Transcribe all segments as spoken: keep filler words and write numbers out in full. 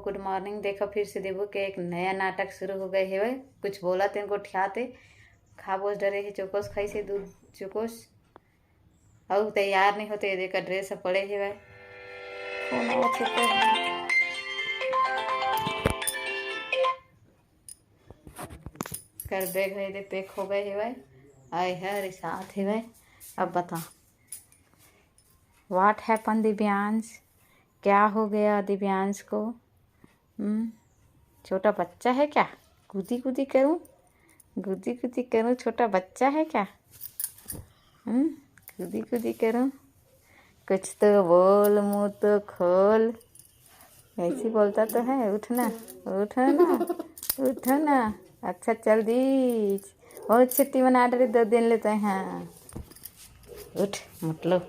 Good morning। देखो, फिर से देबू के एक नया नाटक शुरू हो गए हेवय। कुछ बोला तेन गोठियाते, खा बोस डरे हे चोकोस, खाई से दूध चोकोस, अउ तैयार नहीं होते, ये देखा ड्रेस ह पड़े हेवय। फोन आवत हे तो। कर दे गए दे पैक हो गए हेवय। आए है रिसात हेवय। अब बता, what happened दिव्यांश? क्या हो गया दिव्यांश को? हम्म, छोटा बच्चा है क्या? कूदी कूदी करूं, कूदी कूदी करूं, छोटा बच्चा है क्या? हम्म, कूदी कूदी करूं, कुछ तो बोल, मुंह तो खोल। ऐसी बोलता तो है, उठ ना, उठ ना, उठ ना। अच्छा चल दी, बहुत छुट्टी मना डरे दो दिन लेते हैं। उठ, मुटलो।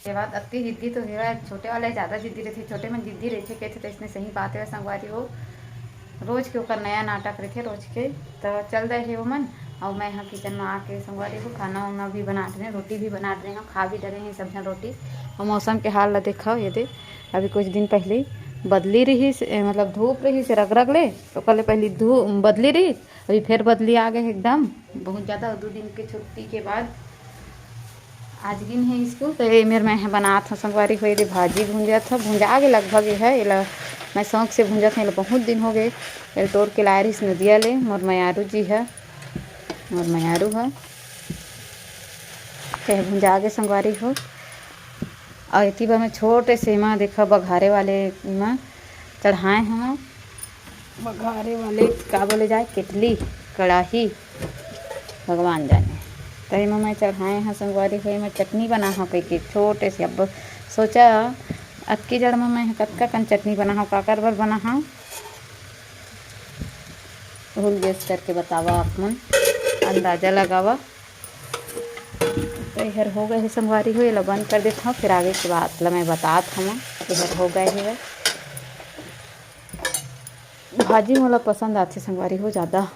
के बाद अतकी जिद्दी तो हेवय, छोटे वाले ज्यादा जिद्दी रहिथे, छोटे मन जिद्दी रहिथे कहिथे, त इसने सही बात हे संगवारी हो। रोज के ओकर नया नाटक रहिथे, रोज के। त चल दे हे ओमन, अउ मैं ह किचन म आके संगवारी हो खाना उना भी बनात रहें, रोटी भी बनात रहें, खा भी डरे हैं सब झन रोटी। अउ मौसम के हाल ला देखव, ये दे, अभी कुछ दिन पहले बदली रहिस, ए, मतलब धूप रहिस रगरग ले, ओकर ले पहले धू-, बदली रहिस, अभी फेर बदली आ गए एकदम, बहुत ज्यादा। दो दिन के छुट्टी के बाद आज गिन हे स्कूल, तो ये मेर मैं ह बनात हव संगवारी हो, ये दे भाजी भूंजत हव, भूंजा गे लगभग ये है। एला मैं शौक से भूंजत हव, एला बहुत दिन हो गए, एला तोड़ के लाए रहिस नदिया ले मोर मयारू जी ह, मोर मयारू ह। ते भूंजा गे संगवारी हो। अउ एती बर मैं छोटे से एमा देखा बघारे वाले एमा चढ़ाए हव, बघारे वाले का बोले जाए, केटली, कड़ाही, भगवान जाने। त एमा मैं चढ़ाए हव संगवारी हो, एमा चटनी बनाहव कहिके छोटे से। अब सोचा अतकी जड़ म मैं ह कतका कन चटनी बनाहव, काकर बर बनाहव, ओहू ल guess करके बतावा आप मन, अंदाजा लगावा। त एहर हो गए हे संगवारी हो, एला बंद कर देथव, फिर आगे के बात ला मैं बतात हव। एहर हो गए हे भाजी, मोला पसंद आथे संगवारी हो ज्यादा।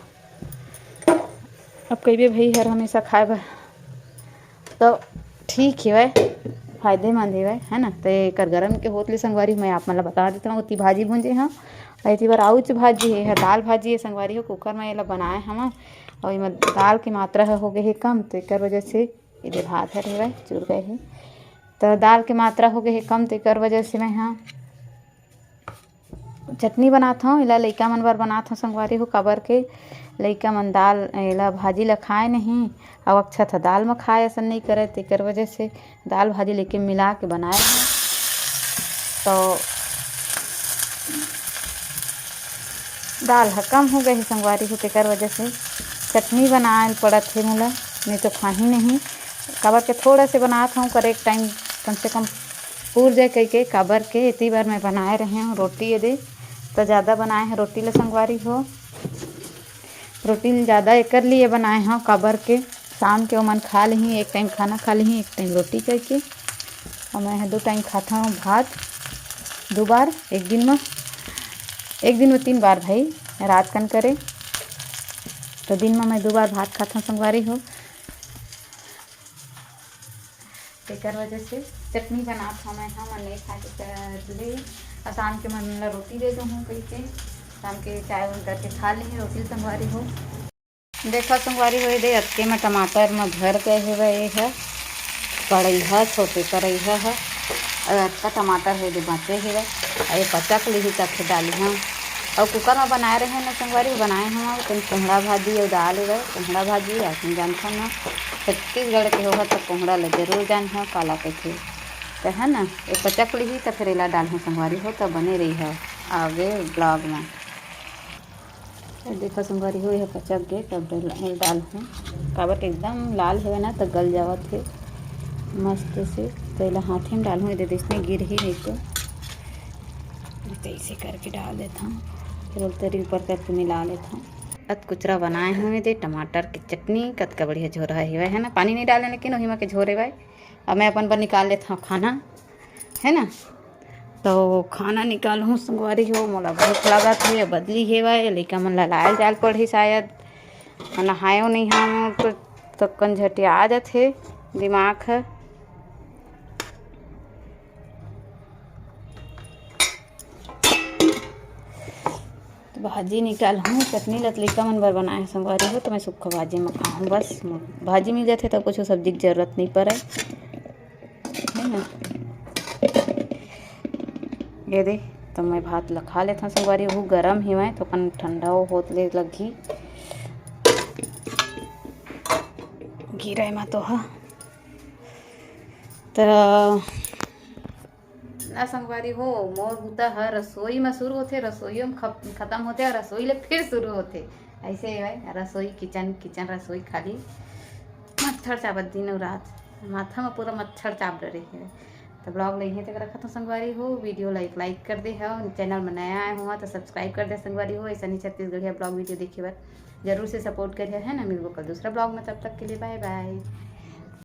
अब कहिबे भाई हर हमेशा खाए बर, तो ठीक हेवय, फायदेमंद हेवय, है ना। तो एकर गरम के होत ले संगवारी मैं आप मन ला बता देता हूँ, ओती भाजी भूंजे हव, अउ एती बर आउच भाजी हे, एहर दाल भाजी हे संगवारी हो। कुकर में एला बनाए हव, अउ एमा दाल के मात्रा ह हो गए हे कम, तो एकर वजह से एदे भात हर हेवय चुर गए हे, तो दाल के मात्रा हो गए हे कम, तो एकर वजह से मैं ह चटनी बनात हव, एला लइका मन बर बनात हव संगवारी हो, काबर के लइका मन दाल, एला भाजी ला खाए नहीं, अउ अक्षत ह दाल म खाए असन नहीं करे, तेकर वजह से दाल भाजी लेके मिला के बनाए हव। तो दाल ह कम हो गए हे संगवारी हो, तेकर वजह से चटनी बनाए ल पड़त हे मोला, नहीं तो खाही नहीं। काबर के थोड़ा से बनात हव, करेक टाइम कम से कम पूर जाए कहिके, काबर के एती बर मैं बनाए रहे हव रोटी, एदे तो ज़्यादा बनाए हव रोटी ल संगवारी हो। रोटी ल ज़्यादा एकर लिए बनाए हव, काबर के शाम के ओमन खा लिही, एक टाइम खाना खा लिही, एक टाइम रोटी कहिके। अउ मैं ह दो टाइम खाथव भात, दो बार एक दिन म, एक दिन म तीन बार भाई, रात कन करे, तो दिन म मैं दो बार भात खाथव संगवारी हो। तेकर वजह से चटनी बनात हव मैं ह, मन नहीं खा के कर ले, अउ शाम के मन ला रोटी दे दूँ कहिके, शाम के चाय उन करके खा लेही रोटी संगवारी हो। देखा संगवारी हो, एदे अतके म टमाटर म भर गए हेवय, ये ह कड़ईहा, छोटे कड़ईहा ह, अउ अतका टमाटर हे दे बाँचे हेवय, अउ ये पचक लिही तब फिर डालिहा। अउ कुकर म बनाए रहे न संगवारी, बनाए हव तेन कोंहड़ा भाजी अउ दाल हेवय, कोंहड़ा भाजी आप मन जानथव न, छत्तीसगढ़ के होहा त कोंहड़ा ल जरूर जानहव काला कहिथे, त है न, ये पचक लिही त फिर एला डालहूँ संगवारी हो, त बने रहिहा आगे vlog म। ए देखा संगवारी हो, एह पचक गे, तब डाल, डालहूँ। काबर के एकदम लाल हेवय ना, त गल जावत हे मस्त से। त एला हाथे म डालहूँ, एदे अइसने गिरही नहीं तो। त अइसे करके डाल देथन, फिर ओला तरी ऊपर करके मिला लेथन। अत कुचरा बनाए हूँ एदे टमाटर के चटनी, कतका बढ़िया झोरहा हेवय, है ना। पानी नहीं डाले, लेकिन ओही म के झोर हेवय। अब मैं अपन बर निकाल लेथव खाना, है ना। तो खाना निकालहूँ संगवारी हो, मोला भूख लागत हे, बदली हेवय, लइका मन ला लाए जाल पड़ही शायद, नहायो नहीं हव, तो तक्कन झटिया आ जाथे दिमाग ह। भाजी निकाल हूँ, चटनी ल त लइका मन बर बनाए हूँ संगवारी हो, तो मैं सुक्खा भाजी में खाहूँ बस। भाजी मिल जाथे, तब कुछ सब्जी के जरूरत नहीं पड़े, है ना। ये दे, तो मैं भात ल खा लेथव संगवारी हो, गरम ही मैं तो अपन ठंडा होत ले लगही। गिरे मा तो हा। त ना संगवारी हो, मोर बुता ह रसोई म शुरू होथे, रसोई म खप-, खत्म होथे, और रसोई ले फिर शुरू होथे। ऐसे हे भाई, रसोई, किचन, किचन, रसोई, खाली मच्छर चाबत दिन और रात, माथा म पूरा मच्छर चाप डरे हे। तो ब्लॉग ल इहें तक रखत हूँ संगवारी हो। वीडियो लाइक लाइक कर दे हो, चैनल में नया आए हो तो सब्सक्राइब कर दे संगवारी हो। ऐसा नहीं छत्तीसगढ़िया ब्लॉग वीडियो देखे बर जरूर से सपोर्ट करिए, है ना। मिलबो कल दूसरा ब्लॉग में, तब तक के लिए बाय बाय।